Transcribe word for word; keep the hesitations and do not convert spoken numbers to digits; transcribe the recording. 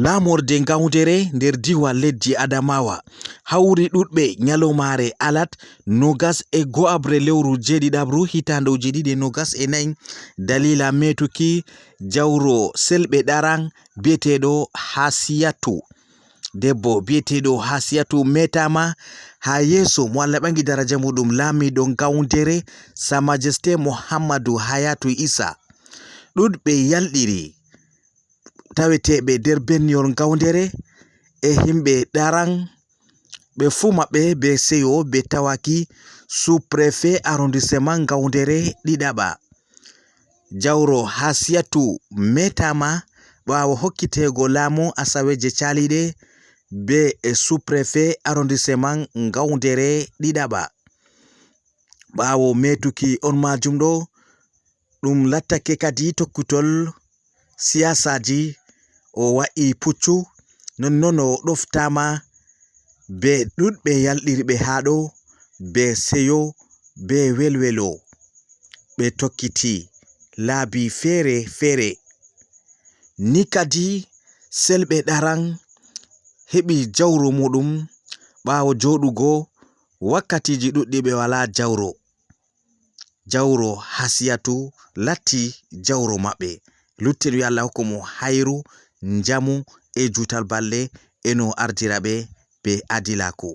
Laamorde ngawdere nder diiwal leddi Adamawa hawri ɗuɗɓe nyalomaare alat noogas e go'aɓre lewru jeeɗiɗaɓru hitaande ujine ɗiɗi e noogas e nayi daliila meetuki jawro selɓe ɗaran biyeteeɗo Hasiyatu. Debbo biyeteeɗo Hasiyatu meetaama haa yeeso mo Allah ɓangi daraja muuɗum laamiiɗo ngawdere Sa Majesté Muhammadu Hayatu Isa. Ɗuɗɓe yalɗiri taweteeɓe nder berniwol ngawdere e himɓe ɗaran ɓe fuu maɓɓe bee seyo ɓe tawaki sous-préfet arrondissement ngawdere ɗiɗaɓa. Jawro Hasiyatu meetaama ɓaawo hokkiteego laamu asaweeje caaliiɗe bee e sous-préfet arrondissement ngawdere ɗiɗaɓa. Ɓaawo meetuki on maajum ɗo, ɗum lattake kadi tokkitol siyaasaaji, o wa'i puccu, nonnon o ɗoftaama bee ɗuɗɓe yalɗirɓe haa ɗo bee seyo bee welwelo. Ɓe tokkiti laabi feere feere. Ni kadi selɓe ɗaran heɓi jawro muuɗum ɓaawo jooɗugo wakkatiiji ɗuɗɗi ɓe walaa jawro. Jawro Hasiyatu latti jawro maɓɓe. Lutten wi Allah hokku mo hayru, njamu e juutal balɗe e no ardira ɓe bee adilaaku.